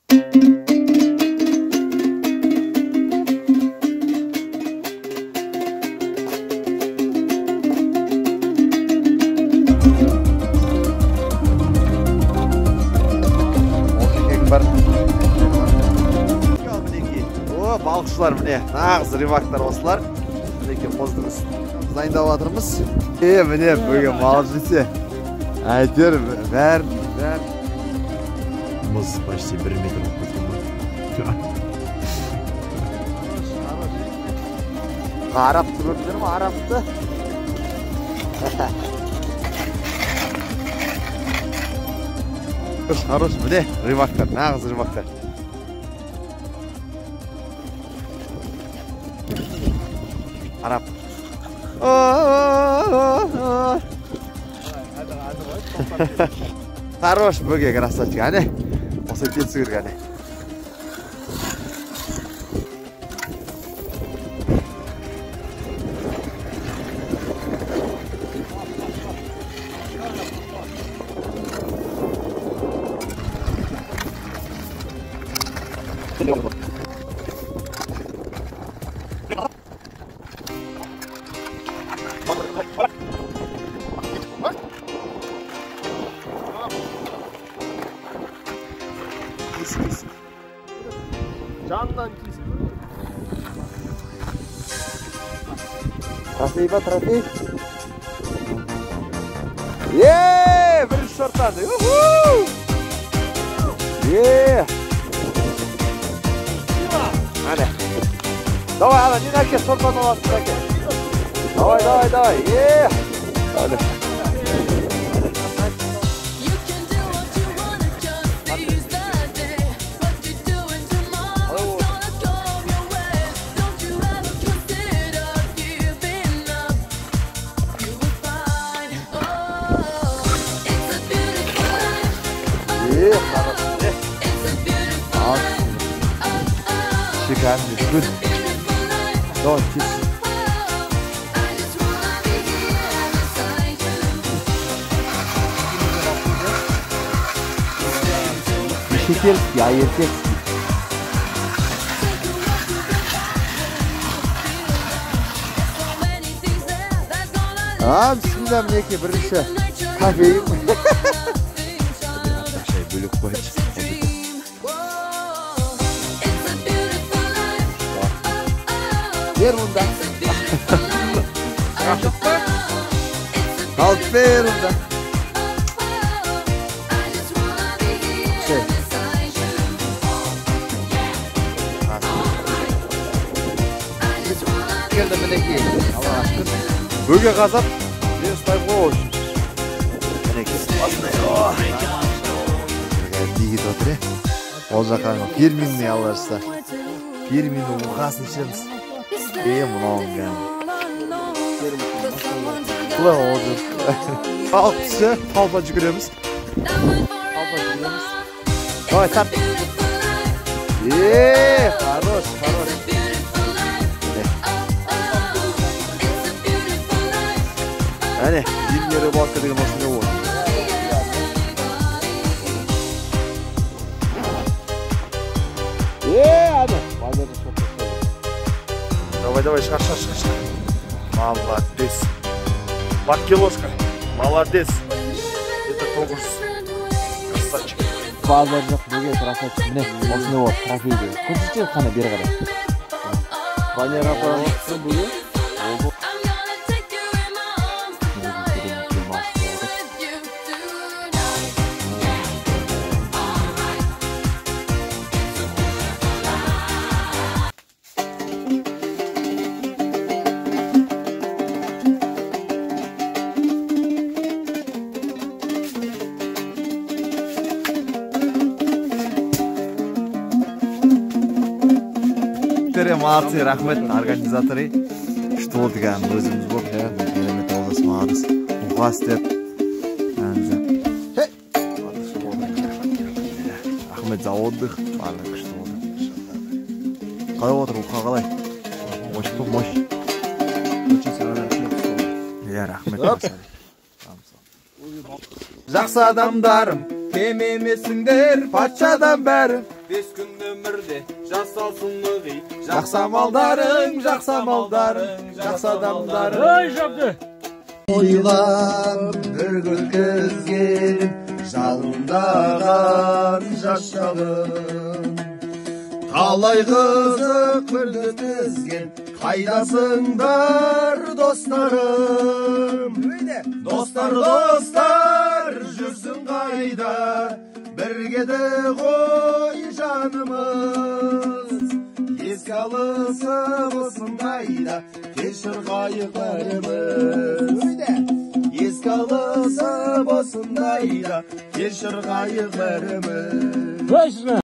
Бар. О, балықшылар міне, нағыз рыбактар осылар. Мінекей қоздың үстін дайындап жатырмыз. Міне бүгін мал жесе. Әйтеуір бәрін, бәрін. Мұз почти 1 метр болып кеткен ғой. Арапты көрдіңдер ме, арапты? Хорош, міне рыбактар, нағыз рыбактар. Арап. Хорош, бөге, красавчик, әне. Осы кетсі керек, әне. Жанынан кесіп. Трофей ба, трофей? Еее, бірінші шортан. Уху! Еее! Әне. Давай, ана, нені әке, шортан аласың, әке. Давай, давай, давай. Еее! Әне. Шикарный, good. Давай, кис. Не шетелский, а еркекский. А, бісміллә, мінекей бірінші кофеин. Шай бөлек қояйыншы. Бер мұнда. Алып бер мұнда. Келді мінекей. Аллаға шүкір. Бөге қазап, мен ұстаймын ғой. Мінекей. Биге отыр, Ол жаққа фирменный алла жазса. Фирменный ұқасын ішеміз. Мынауың кәдімгі. Бұлай отыр. Балық түссе, талпа жүгіреміз. Талпа жүгіреміз. Давай, тарт. Хорош, хорош. Әне, зимняя рыбалка деген осындай болады. Әне, базарда шоқ. Давай, давай, шығар, шығар, шығар, шығар. Молодец. Подкилошка. Молодец. Это 900. Красавчик. Базар жоқ, бөге красавчик. Міне, осындай болады, трофей деген. Көрсетші, қане, бері қарай. Ванера қойған бөге. Молодцы, рахмет, организаторы. Күшті болды кәдімгі, өзіміз болып, керемет олжас, молодец. Уға істеп. Рахмет за отдых. Барлығы күшті болды. Қалай отыр, уқа қалай? Мощь па, мощь. Иә, рахмет. Жақсы адамдарым, Кем емессіңдер Патшадан бәрі. 5 күн өмірде жасалсын ылғи. Жақсы амалдарың, жақсы амалдарың, жақсы адамдарың. Ой, жапты. Ойлап бір өткізген жалындаған жас шағым. Талай қызық күнді тізген, қайдасыңдар, достарым? Достар, достар, жүрсің қайда? Бірге де ғой жанымыз. Еске алысып осындайда, кешір қайық бәріміз. Еске алысып осындайда, кешір қайық бәріміз. Ой,